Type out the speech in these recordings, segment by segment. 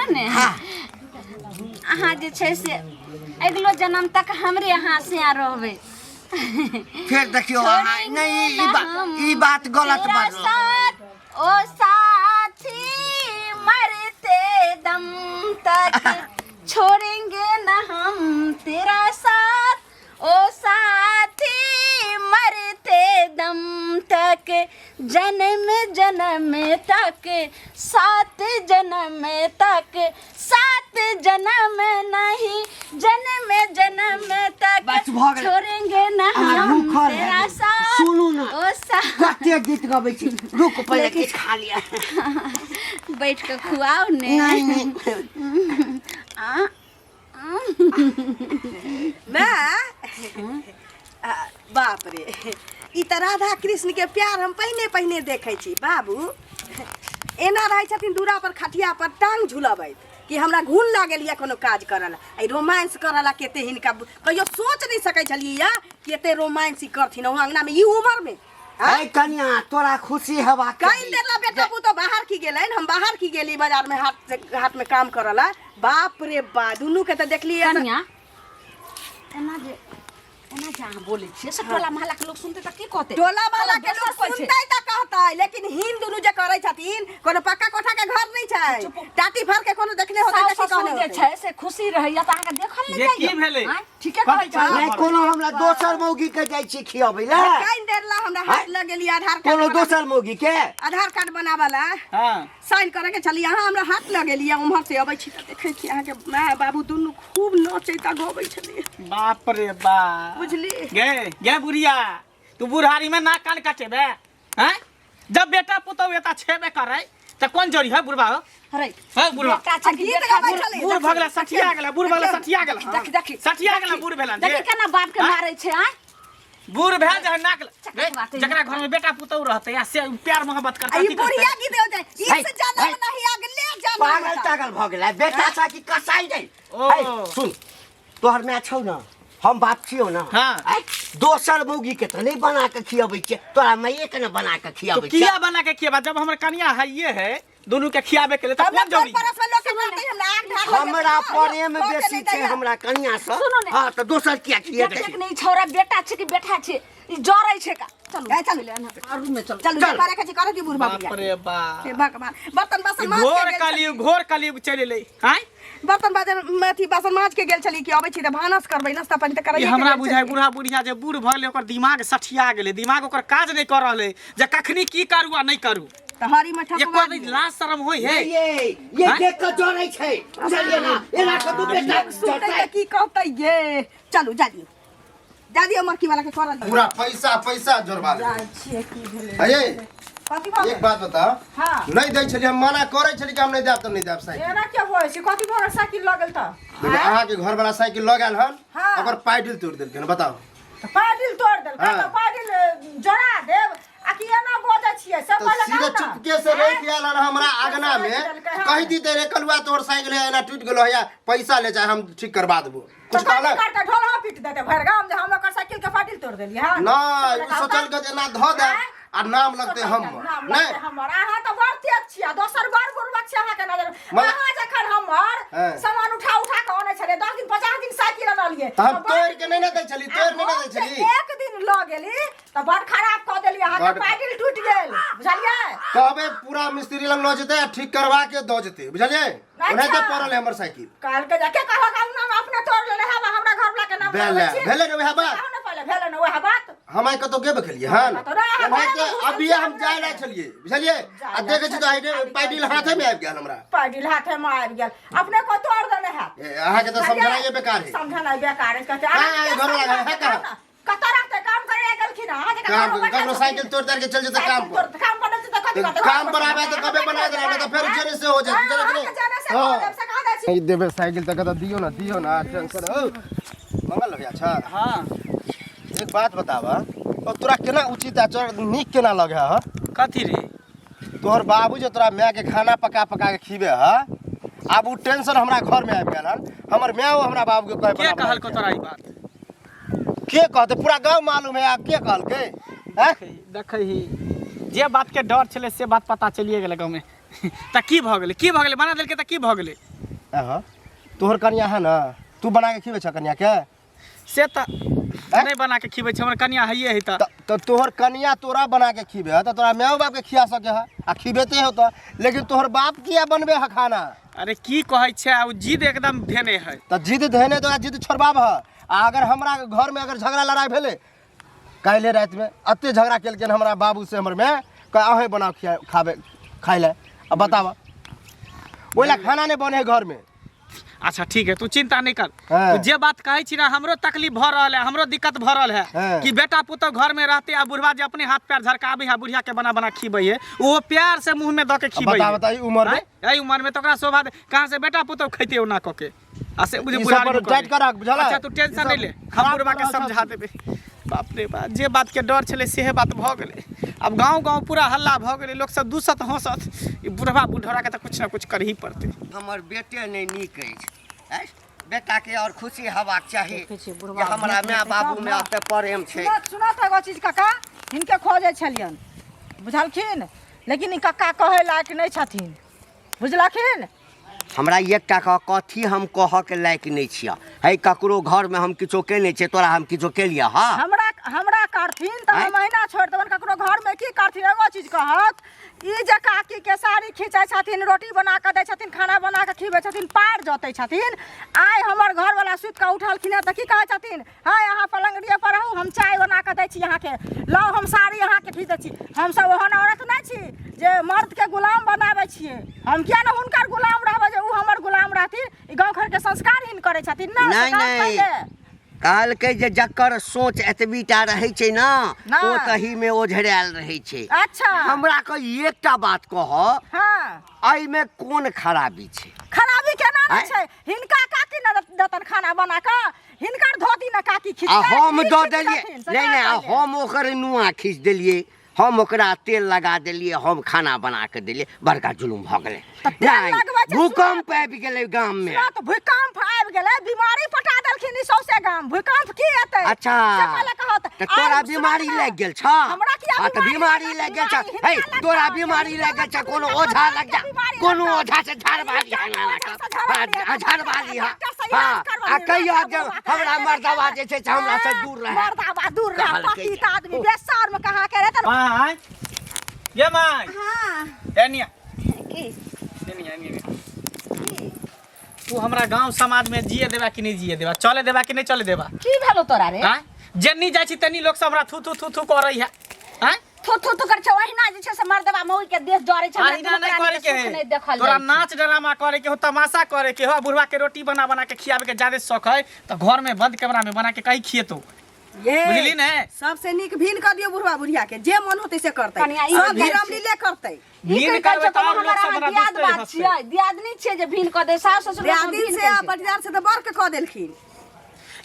सुनू ने अहाँ जे छै से अगिलो जन्म तक हमरे अहाँ से रहबै फेर देखियौ अहाँ नहीं ई बात ई बात गलत तेरा बाजलहुँ साथ ओ साथी मरते दम तक छोड़ेंगे न हम तेरा साथ ओ साथी मरते दम तक जन्म जन्म तक सात जन्म तक सात जन्म नहीं जन्म जन्म तक बस भऽ गेलै। छोड़ेंगे न अहाँ हम भूखल तेरा हेबै। साथ सुनू न। ओ साथ कते गीत गबै छी रुक पहिले किछु खा लिअ बैठ के खुआओ ने नहीं नहीं आ, माय आ, बाप रे ई तऽ राधा कृष्ण के प्यार हम पहिने पहिने देखै छी बाबू एना रहै छथिन दूरा पर खटिया पर टांग झुलबैत कि हमरा घुन लागल यऽ कोनो काज करऽ ला एहि रोमांस करऽ ला कते हिनका कहियो सोच नहि सकै छलियै या कि एते रोमांस ई करथिन अहूँ अंगना में ई उम्र में ऐ कनिया तोरा खुशी हेबाक कहीं चाही। देर ला बेटा पुतो बाहर की गेलनि हम बाहर की गेली बाजार में हाथ से हाथ में काम करऽ ला बाप रे बा दुनू के तऽ देखलियै कनिया एना जे एना जे अहाँ बोलै छियै से टोला मोहल्ला के लोग सुनतै तऽ की कहतै टोला वाला के दोसर लोग कहै छै। सुनतै तऽ कहतै लेकिन हिन दुनू जे करै छथिन कोनो पक्का कोठा के घर नहि छै टाटी फर के कोनो देखने होतै साउस तऽ की ससुर कहने जे होतै छै से खुशी रहैया तऽ अहाँके देखल नहि जे जाइया की भेलै? आँय, ठीके कहै छै नहि कोनो हमरा दोसर मौगी के जाइ छी खियाबै लए कहीं देर ला हमरा हाथ लग गेली आधार कार्ड कोनो बना- दोसर मौगी के आधार कार्ड बनाबऽ ला हाँ साइन करे के छली अहाँ हमरा हाथ लगेली उम्हर से अबै छी तऽ देखै छी अहाँके माय बाबू दुनू खूब नचैत आ गबै छलियै बाप रे बाप बुझली गे गे बुढ़िया तू बुढ़ारी में नाक कान कटेबे हैं जब बेटा पुतहु एता छेबे करे त कोन जोरी है बुढ़बा हो अरे है बुढ़बा बेटा छै कि गीत बेटा गबै बुढ़- छलै। बूढ़ भऽ गेला सठिया गेला बूढ़ भऽ गेला सठिया गेला देखी देखी सठिया गेला बूढ़ भेला देखी केना बाप के मारै छै आँय बूढ़ भेल जे नाक रे, बात है। जकरा घर में बेटा पुतहु रहते या से प्यार मोहब्बत आ करता ई की करतै? बुढ़िया गीत गाबै छै है, इस जन्म है। नहीं अगले जन्म पागल तक। तागल भऽ गेलै बेटा छा कि कसाई जाइ ओ। है, सुन तोहर माय छौ न हम बाप छियौ न हाँ। ऐ, दोसर मौगी के तऽ नहि बना के खियबै छियै तोरा माइए के ने बना के तो खियबै किया छियै बना के खियाबा जब हमर कनिया है ये है दोनों के खियाबे के लिए तो हमरा कोन जरूरी पर परस में लोग के मारतै हमरा आग ढार लग हमरा जेतै। प्रेम लोक के बेसी नहि छै दैया। हमरा कनिया से सुनू ने। हाँ तऽ दोसर किया खियेतै देखियौ ने ई छौड़ा बेटा छै कि बेटा छै ई जरै छै का चलू ए, चलू। रूम में चलू चलू जे करे के छै करे दी बुढ़बा बाप बुढ़िया रे बाप हे भगवान बर्तन बासन माज के घोर गेल कलयुग घोर कलयुग चलि एलै आँय छली। बर्तन बाजन अथी बासन माज के गेल छली कि अबै छी तऽ भानस करबै नाश्ता पानी तऽ ई करैये के हमरा गेल बुझाइ छली। बूढ़ा बुढ़िया जे बूढ़ भऽ गेलै ओकर दिमाग सठिया गेलै दिमाग ओकर काज नहि कऽ रहलै जे कखनी की करू आ नहि करू तऽ हरी में एको ठकवा दिन लाज शरम होइ है ये ये आँय? देख कऽ जरै छै बुझलियै ना एना कऽ दू बेटा सुनतै जरतै तऽ की कहतै ये चलू जा दियौ जा दियौ मरकी वाला के करल दियौ। पूरा पैसा पैसा जोड़बा ले जाइ छियै की भेलै अये कथी भऽ एक गेल बात बताओ हाँ। नहीं दै छली हम मना करै छली कि हम नहीं देब तऽ नहीं देब साइकिल एना किया होइ छै कथी भऽ गेल साइकिल लऽ गेल तऽ देखियौ, अहाँके घर वाला साइकिल लऽ गेल हन हाँ। ओकर पैडिल तोड़ि देलकै हन बताउ तऽ पैडिल तोड़ि देलकै हाँ। तऽ पैडिल जोड़ा देब आ कि एना बजै छियै से तऽ पहिले सीधे कहू ने चुपके से रहि गेल हन हमरा अगना में रखि देलकै, हाँ। कहि दीते रे कलुआ तोर साइकिल है एना टूटि गेलो है या पैसा ले जाए हम ठीक करबा देबो तऽ कुछ कथी कहलक करतै ढोलहा पीट देतै भरि गाम जे हम ओकर साइकिल के पैडिल तोड़ि देलियै हन नहि ओ सोचल के जे एना धऽ दे आँय? आ नाम लगतै हमर नाम नहि लगतै हमर अहाँ तऽ बड़ तेज छियै दोसर बड़ बुड़बक छै अहाँके नजर मगर- अहाँ जखन हमर हँ। सामान उठा उठा कऽ अनै छलियै 10 दिन 50 दिन साइकिल अनलियै तऽ हम तऽ बड़- तोड़ि के नहि ने दै छली तोड़ि नहि ने दै हम जे छली एक दिन लऽ गेली तऽ बड़ खराब कऽ देलियै अहाँके बड़- पैडिल टूटि गेल बुझलियै कहबै पूरा मिस्त्री लग लऽ जेतै आ ठीक करवा के दऽ जेतै बुझलियै ओनाहिते पड़ल है हमर साइकिल कहलकै जे के कहलक नाम अपने तोड़ लेने हवा हमरा घर वाला के नाम भेलै लगबै छी। भेलै ने वएह बात कहू ने पहिले भेलै ने वएह बात हम आइ कतौ गेबे केलियै हन कतौ नहि, अहाँ ओनाहिते घरेमे घुसल अभी छी, हम जाय रहल छलियै बुझलियै जाय आ देखै छी तऽ आइ पैडिल हाथे में आबि गेल हमरा पैडिल हाथे में आबि गेल अपने को तोड़ देने हैत ए, अहाँके तऽ समझनाइए बेकार है समझनाइ बेकार है कहते हाँ, अहाँ घर वाला है, कहाँ? कतऽ रहतै काम करे गेलखिन अहाँ जकाँ काम घरमे बैठल ककरो छथिन। साइकिल तोड़ ताड़ के चलि जेतै काम साइकिल पर तोड़- काम पर नहि जेतै, कथी करतै? काम पर आबै तऽ कबे बना देना नहि तऽ फेर जेने से हो जाए हाँ, बुझलियै कि अहाँके जेने से नहि हो हाँ जाए, से कहा जाइ छी। नहीं देबै साइकिल तऽ कहता दियौ ना दियौ ना टेंशन हो मंगल भैया अच्छा हाँ एक बात बताबा और तोरा केना उचित आ तोरा नीक केना लगे ह कथी रे तोहर बाबू जे तोरा माय के खाना पका पका के खिबे ह आब उ टेंशन हमरा घर में आबि गेल हन हमर माय हमरा बाबू के कहे के बना कहलको तोरा ई बात के कहते पूरा गांव मालूम है आब के कहलकै हैं देखै ही जे बात के डर छलै से बात पता चलिए गेलै गाँवमे तऽ की भऽ गेलै की भऽ गेलै बना देलकै तऽ की भऽ गेलै अहाँ तोहर कनिया है ना, तू बना के खिबै छ कनिया के? से तऽ नहि बना के खिबै छै, हमर कनिया हइए है तऽ। तऽ तोहर कनिया तोरा बना के खिबे है तऽ तोरा माय बाप के खिया सके है आ खिबेते हो तऽ, लेकिन तोहर बाप किया बनबे है खाना? अरे की कहै छै, ओ जिद एकदम धेने है। तऽ जिद धेने तोरा जिद छोड़बाब है। आ अगर हमरा घर में अगर झगड़ा लड़ाई भेलै, काल्हि रातिमे एते झगड़ा केलखिन हमरा बाबू से हमर माय, कह अहें बनाउ खिया खाबे खाइ लए। आ बताबऽ, ओहि लए खाना नहि बने है घर में। अच्छा ठीक है, तू चिंता नहीं कर। हाँ। तू जे बात कहै छी ना, हमरो तकलीफ भऽ रहल है, हमरो दिक्कत भऽ रहल है। हाँ। कि बेटा पुतोह घर में रहते आ बुढ़वा जे अपने हाथ पैर झरकाबै है, बुढ़िया के बना बना खिबै है, ओहो प्यार से मुंह में दऽ के खिबै बता है। बता, ई उम्र में? आँय? एहि उम्र में तऽ ओकरा शोभा दे, कहाँ से बेटा पुतोह खैते ओना कऽ के। आ से बुझ ई सब बुढ़ारी पर में कऽ टाइट दे। कर राख, बुझल है? अच्छा तू टेंशन ई सब नहीं ले, हम खराब बुढ़वा के कर रहल समझा छथिन। देबै। बाप रे बाप, जे बात के डर छलै सेहे बात भऽ गेलै। आब गाँव गाँव पूरा हल्ला भऽ गेलै, लोक सब दूसत हँसत। ई बुढ़वा बुढ़ौरा के तऽ कुछ ने कुछ करही पड़तै। हमर बेटे नहि नीक अछि, आँय? बेटाके आओर खुशी हेबाक चाही देखै छियै जे बुढ़वा हमरा भेट माय जेतै बाबू तब मे ने। एते प्रेम छै। सुनत सुनत एगो चीज काका, हिनके खोजै छलियनि बुझलखिन, लेकिन ई कक्का कहै लायक नहि छथिन बुझलखिन। हमरा एकटा कह कथी हम कहऽके लायक नहि छियऽ है, ककरो घरमे हम किछो केने छियै, तोरा हम किछो केलियै हँ? हमरा हमरा करथिन तऽ आँय? हम अहिना छोड़ि देबनि, ककरो घरमे की करथिन? एगो चीज कहत, ई जे काकी के साड़ी खींचै छथिन, रोटी बना कऽ दै छथिन, खाना बना कऽ खिबै छथिन, पार जोतै छथिन। आइ हमर घरवला सुति कऽ उठलखिन हँ तऽ की कहै छथिन? हँ अहाँ पलङ्गड़िए पर रहू, हम चाय बना कऽ दै छी अहाँके, लाउ हम साड़ी अहाँके खींच दै छी। हमसब ओहन औरत नहि छी जे मर्दके गुलाम बनाबै छियै। हम किया ने हुनकर गुलाम रहबै जे ओ हमर गुलाम रहथिन? ई गाँव घरके संस्कारहीन करै छथिन ने। नहि, से कहत नहि। पहिले। कहलकै जे जकर सोच एतबी टा रहै छै ने, ना। ओ तही मे ओझरायल रहै छै। अच्छा। हमरा के एकटा बात कह, हाँ। एहिमे कोन खराबी छै? खराबी केना नहि आँय? छै? हिनका काकी ने देतन खाना बना कऽ, हिनकर धोती ने काकी खींच आ हम दऽ देलियै? नहि नहि, आ हम ओकर नुआ खींच देलियै, हम ओकरा तेल लगा देलियै, हम खाना बना कऽ देलियै, बड़का जुलुम भऽ गेलै। तऽ तेल नहि, लगबै छै, भूकंप आबि गेलै गाममे। सुनऽ तऽ भूकंप आबि गेलै, बीमारी पटा देलखिन ई सौंसे गाम, भूकंप की एतै? अच्छा। से पहिले कहत। तऽ तोरा आइ सुनऽ बीमारी ने। लागि गेल छ? हमरा किया हाँ, तऽ बीमारी लागत? लागि गेल छ। बीमारी हे, हिनका तोरा लगतौ, बीमारी हिनका लागि गेल छ, लगतौ, कोनो हिनका ओझा लगतौ, लग जा, बीमारी कोनो लगतौ। ओझा से झाड़वा हिनका लिहा, ओझा से झाड़वा हाँ, लिहा, झाड़वा लिहा। डॉक्टर से इलाज हाँ, करवा आ लिहा, कहियो डॉक्टर जे बाबा हमरा के मर्दवा जे छै से हमरा से दूर रहै। मर्दाबा दूर रहै, कहलकै पतित जे। आदमी बेसर्म कहाँ के रहतै? माय ये माय। हाँ। एनिया। की? एनिया, एनिया, एनिया। तू हमरा गांव समाज में जिए देबा कि नहीं जिए देबा, चले देबा कि नहीं चले देबा? की भेलो तोरा रे? आँय? जेन्नी जाइ छी तेन्नी लोक सब हमरा थू थू थू थू करै है। आँय? थू थू थू कर छौ, अहिना जे छै से मर्दबा मौई के देह जरै छै, हमरा अहिना दुनू नहीं प्राणी करे के के सुख है। नहीं देखल तोरा जाइ छै। नाच ड्रामा करे के हो, तमाशा करे के हो, बुढ़वा के रोटी बना बना के खियाबे के ज्यादा शौक है तो घर में बंद कमरा में बना के कहीं खिएतो। ये बुझली ने? सबसे नीक भीन कर दियौ बुढ़वा बुढ़िया के, जे मन होतै से करतै, कनिया, ई सब की कहै भीरम छी? लीले करतै। ई भीन की कहै करबै छै? तऽ कोनो आओर लोक हमर सब अहाँ हमरा दियाद दुसतै बात हँसतै। छियै, दियादनी छियै जे भीन कऽ दे, सास ससुर लोक दियादिन भीन से आ करै छै। पटीदार से तऽ बड़ के कऽ देलखिन।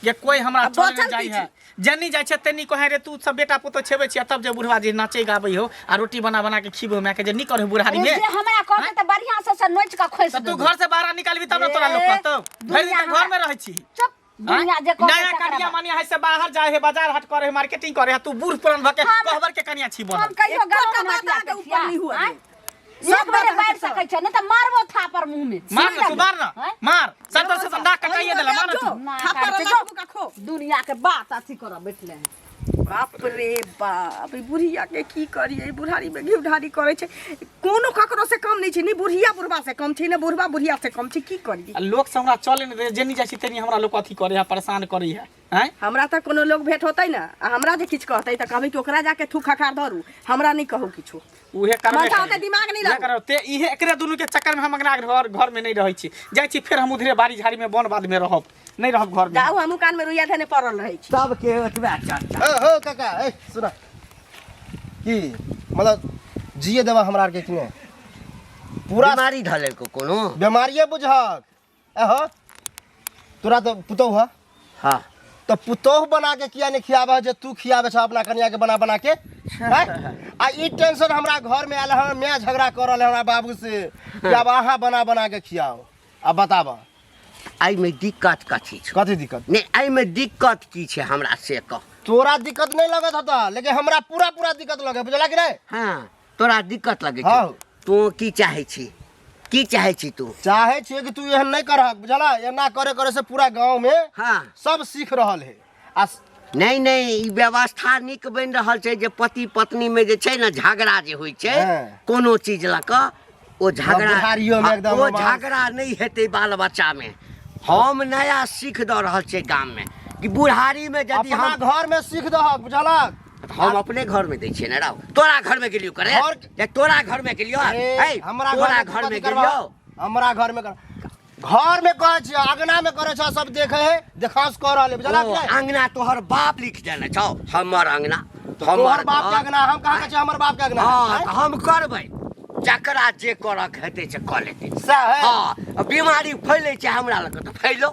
ये कोई हमरा आ चले बचल नहीं जाइ की है, जेन्नी जाइ छै तेन्नी कहै रे तू सब बेटा पुतोह छेबै छियै, तब जे बुढ़वा जे नाचे गाबै हो आ रोटी बना बना के खिबो माय के जे नीक करहो बुढ़ारी अरे में। जे हमरा कहतै तऽ बढ़िआँ से से नोचि कऽ खोसि तऽ तू देबै। घर से बाहर निकालबी तब ने तोरा लोक कहतौ। भरि दिन दुनिया तऽ घर में रहै छी। चुप, दुनिया जे कहतै नया तकरा कनिया बात। मनिया है से बाहर जाए है, बाजार हाट करे है, मार्केटिंग करे है, तू बूढ़ पुरान भके हम- कहबर के कनिया छी बनल। हम कहियो एकोटा गलत बात नहि अहाँके ऊपर नहि हुअ आँय? देब। एक सब बेरे बात बारि अहाँके सकै छै, नहि तऽ मारबो थापर मुँह में। मार ना तू, मार ना, आँय? मार। सतर सतर नाक कटाइए देला, मार ना तू। ना थापर काटै छै, लगबू का खो। दुनिया के बात अथी करऽ बैठले हैं। बाप रे बाप, ई बुढ़िया के की करियै? बुढ़ारी में घिउ ढारी करै छै, कोनो ककरो से कम नहि छै, ने बुढ़िया बुढ़बा से कम छै, ने बुढ़बा बुढ़िया से कम छै। की करियै? आ लोक से हमरा चले नहि दे, जेनी जाइ छी तेनी हमरा लोक अथी करे है, परेशान करे है। आँय? हमरा तऽ कोनो लोक भेंट होतै ने आ हमरा जे किछु कहतै तऽ कहबै कि ओकरा जाके थूक खखार धरू, हमरा नहि कहू किछु। उहे करबे माथा करियै। ओते दिमाग नहि उहे लगाउ। करब। ते इहे एकरे दुनू के चक्कर में हम अंगना घर घर में नहीं रहै छी, जाइ छी फेर हम उधरे बाड़ी झाड़ी में वन बाध में रहब, नहीं रहब घर में। जाउ, हमहूँ कान में रुइया धेने पड़ल रहै छी। सबके ओतबे चर्चा। ए हो काका, ए सुना, की मतलब जिए देबा हमरा आरके कि नहि? पूरा बीमारी धऽ लेलको कोनो? बीमारिये बुझहक। ए हो, तोरा तऽ पुतोह है। हाँ। तऽ पुतोह बना के किया नहीं खियाबह जे तू खियाबे छ अपना कनिया के बना बना के? हैं? आ ई टेंशन हमरा घर में आयल है, माय झगड़ा कर रहल है हमरा बाबू से कि आब अहाँ बना बना के खियाओ। अब बताबह। एहिमे दिक्कत कथी छौ? कथी दिक्कत? नहि, एहिमे दिक्कत की छै हमरा से कह। तोरा दिक्कत नहीं लगत हता, लेकिन हमरा पूरा पूरा दिक्कत लगे, बुझला कि नहीं? हाँ, तोरा दिक्कत लगे छौ। हाँ। तू की चाहे छी? की चाहै छी तू? चाहे छियै कि तू एहन नहि करहक, बुझला? एना करे करे से पूरा गाँव में हाँ सब सीख रहल है। आ नहीं नहीं, ई व्यवस्था नीक बनि रहल छै जे पति पत्नी में जे छै ने झगड़ा जे होइ छै हाँ। कोनो चीज लऽ कऽ ओ झगड़ा, बुढ़ारियो में एकदम ओ रोमांस। झगड़ा नहीं हेतै बाल बच्चा में। हम नया सीख दऽ रहल छियै गाम में कि बुढ़ारी में यदि अपना हम घर में सीख दहक, बुझलक? हम अपने घर में दै छियै ने राव। तोरा घर में गेलियो करे घर- जे तोरा घर में गेलियो, ए, ए, हमरा तोरा घर घर में में करबा। गेलियो। हमरा घर में कर, घर में कहै छियै, अगना में करै छौ, सब देखे है, देखांस कऽ रहल है, बुझलक ओ, नहि? अंगना तोहर बाप लिख देने छौ, हमर अंगना तोहर बाप के अंगना, हम कहाँ कहै छियै हमर बाप के अंगना? हाँ, तऽ हम करबै, जकरा जे करक हेतै से कऽ लेतै। सएह है। हाँ, बीमारी फैलै छै हमरा लग तऽ फैलो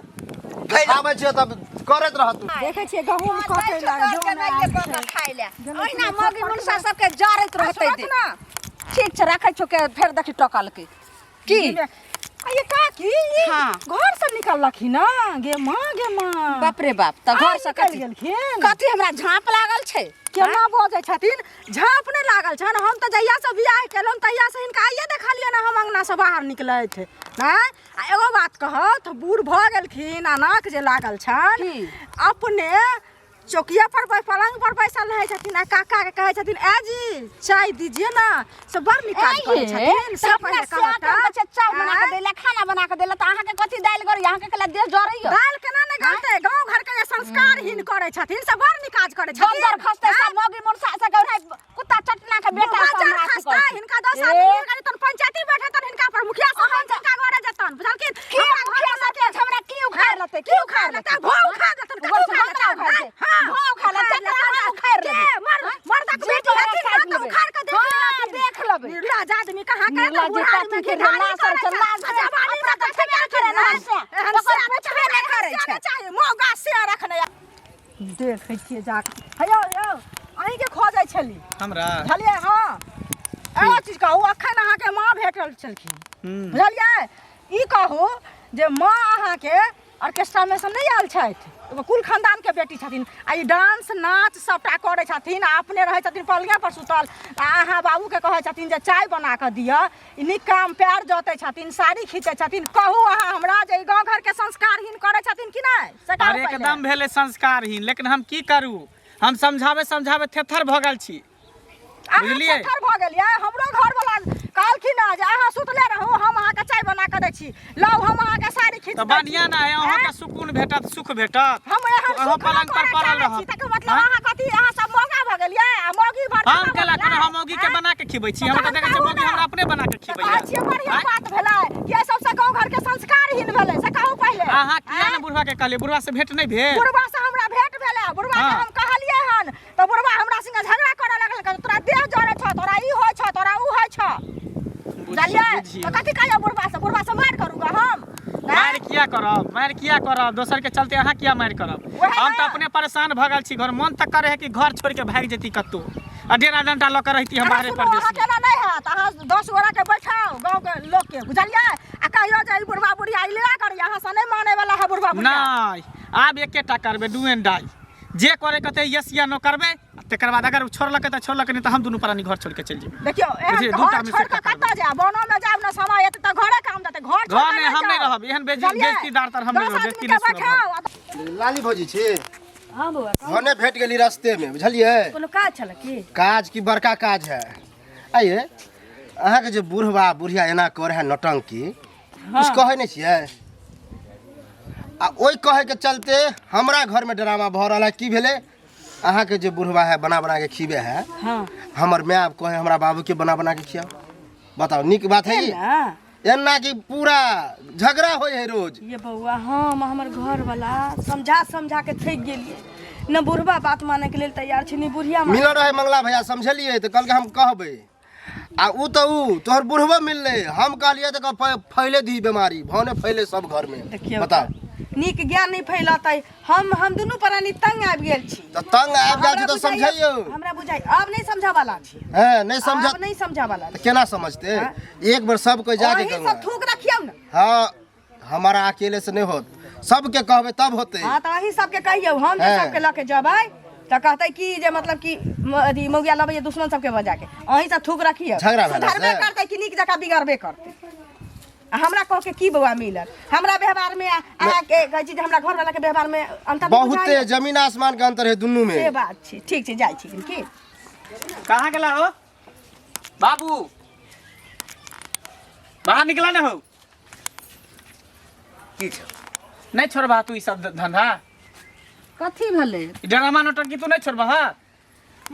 फैलो। आबै छियै तब करैत रहत तू। देखै छियै गहूम कटै लागल, जौन आयल छै। खाइ ले ओहिना मौगी मनुष्य सबके जरैत रहतै। सुनत ना। ठीक छै, राखै छौ के फेर देखी टकलकै की। आ ये काकी, ई हाँ। घर से निकललखिन ना? गे माँ, गे माँ, बाप रे बाप, तऽ घर आइ से निकलि कथी गेलखिन? कथी हमरा झाँप लागल छै? केना बजै छथिन, झाँप नहि लागल छनि। हम तऽ जहिया से बियाह केलहुँ तहिया से हिनका आइए देखलियनि हम अङ्गना से बाहर निकलैत नहि। आ एगो बात कहौ तऽ बूढ़ भऽ गेलखिन आ नाक जे लागल छनि, की? अपने चौकिया पर पलंग पर बैसल रहै छथिन आ काका के कहै छथिन, ए जी चाय दीजिए ना। से बड़ नीक काज करै छथिन। से अपना पहिले से कहता। बच्चा चाय बना के आँय? देला, खाना बना के देला, तऽ अहाँके कथी दालि गड़ी? अहाँके कला देह जरैया? दालि केना नहि गलतै? गाँव घर के जे संस्कारहीन करै छथिन से बड़ नीक काज करै छथिन। बंदर खसतै सब मौगी मुनसा से गौराइ कुत्ता चटना के बेटा सब बंजर हमरा अथी खसतै, करतै। हिनका 10 ए, आदमी मिल के जेतन, पंचायती बैठेतन हिनका पर, मुखिया सरपंच हिनका घरे जेतन, बुझलखिन? की मुखिया सरपंच हमरा की उखाड़ लेतै? की उखाड़ लेतै? भौ उखाड़ लेतन, कथी बस उखाड़ हमरा लेतन? उखाड़ दे। हाँ, भौ उखाड़ लेतै, उखाड़ तकरा हम लेतन। उखाड़ के? लेबै। मर्दक जी बेटी तोरा हेथिन काटि ना तऽ लेबै। उखाड़ के देख हाँ, लेथिन। देख लेबै। निर्लज आदमी कहाँ के निर्लज बुढ़ारी में कथी के घिघारी लाज करै छै, छै। लाज छै। जवानी में अपना तऽ तऽ छेबे करे ना से। एहन ओकर से पुछबे नहि करै छै। चाही, मौगा से रखने देखै छियै जाके। हेयौ यौ, अहीँके खोजै छली। हमरा बुझलियै? हँ, एगो चीज कहू, अखन अहाँके माँ भेटल छलखिन, बुझलियै? ई कहू जे माँ अहाँके ऑर्केस्ट्रामे से नहि आयल छथि, एगो कुल खानदानके बेटी छथिन आ ई डांस नाच सबटा करै छथिन आ अपने रहै छथिन पलंगे पर सुतल आ अहाँ बाबूके कहै छथिन जे चाय बना कऽ दिअ। ई नीक काम? पैर जोतै छथिन, साड़ी खींचै छथिन। कहू अहाँ हमरा जे ई गाँव घरके संस्कारहीन करै छथिन कि नहि, से कहू अरे पहिले। एकदम भेलै संस्कारहीन, लेकिन हम की करू? हम समझाबै समझाबै थेथर भऽ गेल छी। अहाँ बुझलियै? थेथर भऽ गेलियै। हमरो घरवला कहलखिन हँ जे अहाँ सुतले रहू, हम अहाँके चाय बना कऽ दै छी, लाउ हम अहाँके साड़ी खींच तऽ दै छी। बढ़िआँ ने है, अहाँके सुकून भेटत, सुख भेटत। हम एहन अहाँ सुख पलंग पर करऽ पड़ल चाहै रहब। छी, तकर मतलब आँय? अहाँ कथी, अहाँ सब मौगा भऽ गेलियै आ मौगी भर हम केला केना हम मौगी के बना के खिबै छी? हम तऽ देखै छियै मौगी हमरा अपने बना के खिबै। कहै छियै बढ़िआँ बात भेलै कि एहि सबसँ गाँव घरके संस्कारहीन भेलै, से कहू पहिले। अहाँ किया ने बुढ़वा के कहलियै? बुढ़वा से भेंट नहि भेल? बुढ़वा से हमरा भेंट भेलै। बुढ़वा के हाँ। हम कहलियै हन तऽ बुढ़वा हमरा संगे झगड़ा करऽ लगल, कहै तोरा देह जरै छौ, तोरा ई होइ छौ, तोरा उ होइ छौ। बुझलियै? बुझियौ। तऽ कथी कहियौ बुढ़वा से? बुढ़वा से मारि करू ग हम? मारि किया करब? मारि किया करब? दोसर के चलते अहाँ किया मारि करब? वएह हम ने। तऽ अपने परेशान भऽ गेल छी। घर मन तऽ करे है कि घर छोड़ के भागि जैती कतौ आ डेरा डंटा लऽ के रहिती हम अहाँ बाहरे सुनू, परदेश अहाँ में। केना नहि हैत। अहाँ 10 गोरा के बैठाउ, गाँव के लोक के, बुझलियै? आ कहियौ जे ई बुढ़वा बुढ़िया ई लीला करैया, अहाँ से नहि मानै वाला है बुढ़वा बुढ़िया। नहि, आब एकेटा करबै, do and die. जे करे कहते यस या नो करबै, आ तकर बाद अगर छोड़लकै तऽ छोड़लकै, नहि तऽ हम दुनू प्राणी घर छोड़ के चलि जेबै। देखियौ, एहन बुझलियै, दूटा घर में से छोड़ के एकटा करबै। कतऽ जायब? बनो में जायब ने समय एतै तऽ घरे काम देतै। घर छोड़ घर के नहि, हम नहि जाउ। रहब एहन बुझलियै? बेइज्जतीदार तर हम नहि 10 रहब, आदमी बेइज्जती के नहि सुनब हम। बैठाउ आ लाली भौजी छी? हाँ बौआ। भने भेट गेली रास्ते में, बुझलियै? कोनो काज छल की? काज की, बड़का काज है। आइए अहाँके जे बुढ़वा बुढ़िया एना करे है नौटंकी, कुछ कहै नहि छियै? आ ओहि कहैके चलते हमरा घरमे ड्रामा भऽ रहल है। की भेलै? अहाँके जे बुढ़वा है बना बना के खिबे है। हाँ। हमर माय आब कहे हमरा बाबूके बना बना के खियाओ। बताओ, नीक बात है ई? ना। एना कि पूरा झगड़ा होइ है रोज। ये बौआ, हम हमर घरवला समझा समझा के थकि गेलियै न। बुढ़बा बात माने के लेल तैयार छै ने बुढ़िया माने। मिलल रहे मंगला भैया, समझलियै? तऽ कहलकै हम कहबै। आ उ तऽ उ तोहर बुढ़बो मिललै, हम कहलियै तऽ फैले दी बीमारी, भने फैले सब घर में। देखियौ, बताओ। नीक ज्ञान नहि फैलतै। हम दुनू प्राणी तंग आबि गेल छी। तऽ तंग आबि जाइ छी हमरा तऽ बुझाइया- समझैयौ। हमरा बुझाइ आब नहि समझावला छी। हैं, नहि समझ आब नहि समझावला तऽ केना समझते? एक बेर सबके जाके अहीं कहबै। सब थूक रखियौ ने। हाँ, हमारा अकेले से नहीं होत, सबके कहबै तब होते। हाँ, तऽ अहीं सबके कहियौ। हम जे हैं। सबके लऽ के जेबै तऽ कहतै कि जे मतलब कि अथी मौगिया लबैया दुश्मन सबके बजा के। अहीं सब थूक रखियौ। झगड़ा भेला सुधरबे से? करतै कि नीक जकाँ बिगड़बे करतै? आ हमरा कह के की बौआ मिलत हमरा व्यवहार में अहाँके कहै छी जे हमरा घरवाला के व्यवहार में अंतर नहि बहुते बुझाइए? जमीन आसमान के अंतर है दुनू में से बात छै ठीक छै जाइ छी की कहाँ गेला हो बाबू बाहर निकला ना हो की छौ नहीं छोड़बा तू ई सब धंधा कथी भेलै ई ड्रामा नौटंकी तू नहीं छोड़बा हा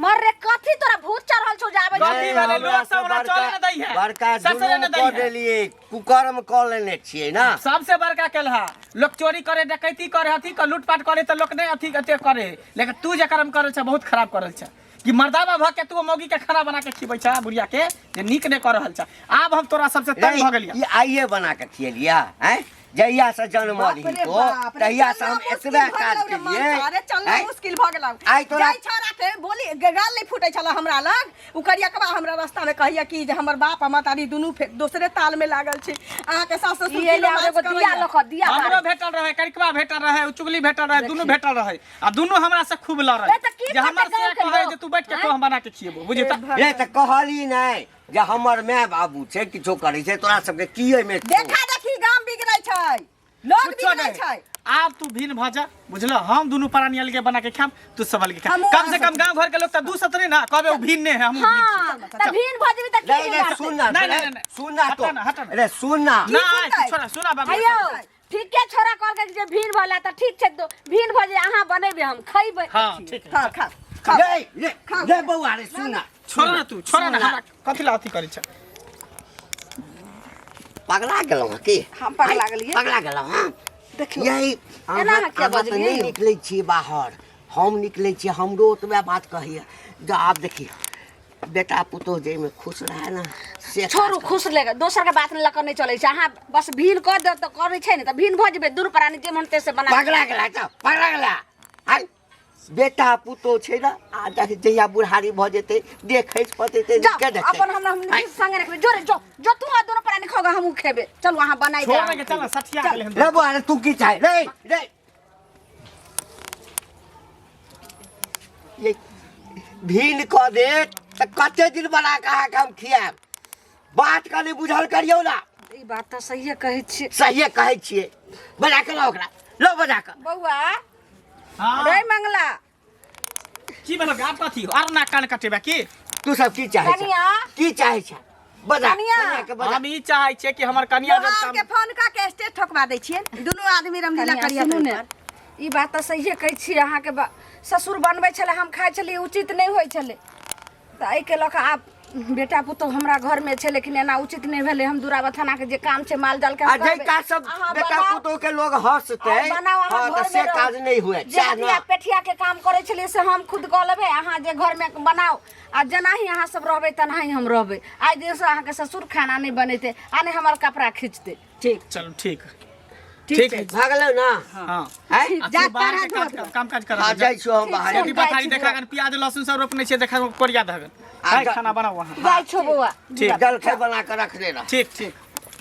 मर रे कथी तोरा भूत चढ़ल छौ जाबे कथी भेलै? हमरा लोक सब हमरा बड़का- चले न दै है। बड़का ससुरे न जुलुम दै कऽ है। देलियै कुकर्म कऽ लेने छियै ना सबसे बड़का केलहा लोग चोरी करे डकैती करे अथी कर लूटपाट करे तऽ लोक नहि अथी अते करे लेकिन तू जे कर्म करल छ बहुत खराब करल छ कि मर्दाबा भऽ के तू मौगी के खाना बना के खिबै छ बुढ़िया के जे नीक नहि कऽ रहल छ आब हम तोरा सबसे तंग भऽ गेलियै ई आइए बना के खियलिया हैं जहिया से जन्मल बाप ही रे तो बाप रे, तहिया से चलना हम मुश्किल एतबे भऽ काज गेलौ रे केलियै मनसा, अरे चलना हैं? मुश्किल भऽ गेलौ आइ तोरा जाय छौड़ा के बोली गाल नहि फूटै छल हमरा लग उ करियकबा हमरा रास्ता में कहैया कि जे हमर बाप आ महतारी दुनू फेर दोसरे ताल में लागल छै अहाँके सास ससुर ई की एलै रोमांस एगो दिया करैया। लऽ कऽ दिया हमरो बारै। भेटल रहे करिकवा भेटल रहे उ चुगली भेटल रहे दुनू भेटल रहे आ दुनू हमरा से खूब लड़े ए, तऽ की जे हमर करतै से गाँवके कहै लोक? जे तू बैठ के को हम बना के खिएबो बुझी तऽ रे तऽ कहली नहि जे हमर माय बाबू छै किछो करै छै तोरा सबके की एहिमे छौ? देखा देखी गाम बिगड़ै छै लोग कुछो बिगड़ै नहीं छै आब तू भिन्न भऽ जा बुझल हम दुनू प्राणी अलगे बना के खाम तू सब अलगे खाम हमहूँ कम से अहाँ कम गांव घर के लोग तऽ दू सत नहीं ना कहबे उ भिन्न है हम हाँ तऽ भिन्न भऽ जेबी तऽ की नहीं नहीं बात सुन ना नहीं, नहीं, नहीं। सुन ना तो हटा ना, हटा ना। अरे सुन ना ना सुनतै? छोड़ा सुना बाबू हेयौ ठीके छोरा कहलकै जे भिन्न भऽ तऽ ठीक छै तो भिन्न भऽ जे अहाँ बनेबै हम खैबै हाँ ठीक है खा खा खा रे रे रे बौआ रे सुन ना छोड़ ना तू छोड़ ना हमरा कथी ला अथी करै छ पगला गेलहुँ हँ की हम पगला गेलियै। पगला गेलहुँ हँ देखियौ यही एना अहाँ किया अहाँ तऽ बजलियै नहि यौ? निकलै छियै बाहर हम निकलै छियै हमरो ओतबे बात कहैया जे आब देखियौ बेटा पुतोह जाहिमे खुश रहै ने से काज छोड़ू करू। खुश ले दोसर के बात लऽ कऽ नहि चलै छै अहाँ बस भिन्न कऽ देब तऽ करै छै ने तऽ भिन्न भऽ जेबै दुनू प्राणी जे मन से बना पगला गेला तऽ पगला गेला आइ बेटा पुतोह छै ने आ देख जहिया बुढ़ारी भऽ जेतै देखै पतेतै जाओ के देखतै अपन हमरा हम संगे रखबै जोरे जो जो तू आ दुनू प्राणी खोगा हमहूँ खेबै चलू अहाँ बनाइ छोड़ ना के चल ना सठिया गेलै हम रे बौआ रे तू की चाहे रे रे ये भीन कऽ देत तऽ कते दिन बना कऽ अहाँके हम खियाएब बात कनि बुझल करियौ ना ई बात तऽ सहिए कहै छियै सहिए कहै छियै बजा कऽ लाउ ओकरा लो बजा कऽ बौआ हाँ रे मंगला की भेलो आब कथी आर ना कान कटेबा की तू सब की चाहै छह कनिया। की चाहै छह बजा कनिया। कनिया के बजा हम ई चाहै छियै कि हमर कनिया जब लोहार के काम फोन कऽ के स्टेज ठोकवा दै छियै दुनू आदमी रमलीला कनिया, करिया सुनू ने ई बात तऽ सहिए कहै छी अहाँके ससुर बनबै छलै हम खाइ छलियै उचित नहि होइ छलै तऽ एहिके लऽ कऽ आब बेटा पुतोह हमरा घरमे छै लेकिन एना उचित नहि भेलै हम दुरा बथानाके जे काम छै माल जालके आ जाहि काज सब बेटा पुतोह के लोग हंसतै और बनाओ अहाँ हाँ तऽ घरमे से रहू। काज नहि हुए जे सएह हटिया ने पेठिया के काम करै छलियै से हम खुद कऽ लेबै अहाँ जे घरमे बनाउ आ जेनाही अहाँ सब रहबै तेनाही हम रहबै आइ दिनसँ अहाँके ससुर खाना नहि बनेतै आ नहि हमर कपड़ा खींचतै ठीक चलू ठीक ठीक ठीक छै भऽ गेलौ ना हाँ आँय? आ जा, तू बाहर तारा के काज धो। कर, काम काज कर हाँ जाइ छियौ हम बाहर खेती पथारी देखा गन प्याज लहसुन सब रोपने छियै देखा कोरिया धगन आ खाना बनाओ वहाँ जाइ छौ बौआ ठीक जलखै बना कऽ रखने रह ठीक ठीक